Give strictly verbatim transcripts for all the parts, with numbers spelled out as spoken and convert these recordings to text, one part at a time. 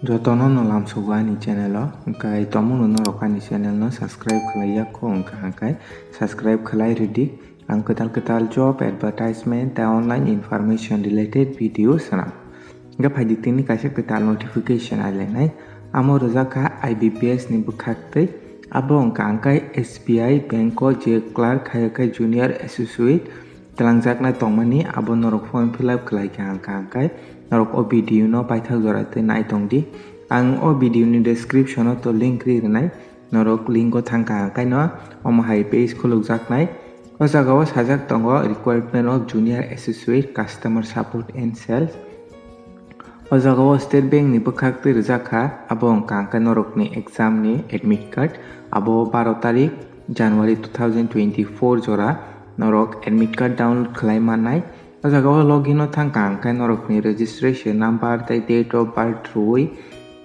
Jotono no lamsogo ani channel o, hwnkhe tongmungno norok ani channel no subscribe khlai yak kho, hwnkha hwnkhe subscribe khlai rwdi. Ang kwtal kwtal job advertisement tei online information related video swnam. Hwnkhe phaidi tini kaisa kwtal notification ailainai. Amo rwjak kha I B P S ni bwkhaktwi. Abo wngkha hwnkhe S B I bank o je clerk hai khe junior associate twlangjaknai tongmani, abo norok form fill up khlai kha hwnkha hwnkhe norok o video no paithak jora twi nai tongdi. Ang o video ni description o to link ri rwnai, norok link o thangkha hwnkhe no omo hai page khulukjaknai. O jaga o sajak tongo requirement of junior associate customer support and sales. O jaga o State Bank ni bwkhak twi rwjak kha, abo wngkha hwnkhe norokni exam ni admit card, abo baro tarik January two thousand twenty-four jora norok admit card download khlai mannai. O jaga o login o thangkha hwnkhe norokni registration number tei date of birth rwui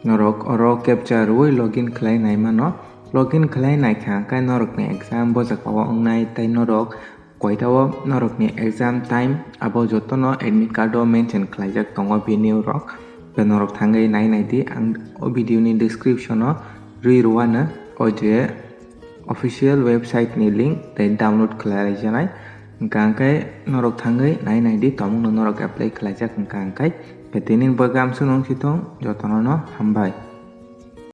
norok oro captcha rwui login khlai nai mano. Login khlai naikha hwnkhe norokni exam bo jaga o wngnai tei norok koita o norokni exam time abo jotono admit card o mention khlaijak tongo venue rok. Tei norok thangwi nai naidi, ang o video ni description o rwi rwano o je official website ni link tei download khlai raijaknai. Hwnkha hwnkhe norok thangwi nai naidi, tongmungno norok apply khlaijak hwnkha hwnkhe. Tei tini bagwi amsuk nung si thung, jotono no hambai.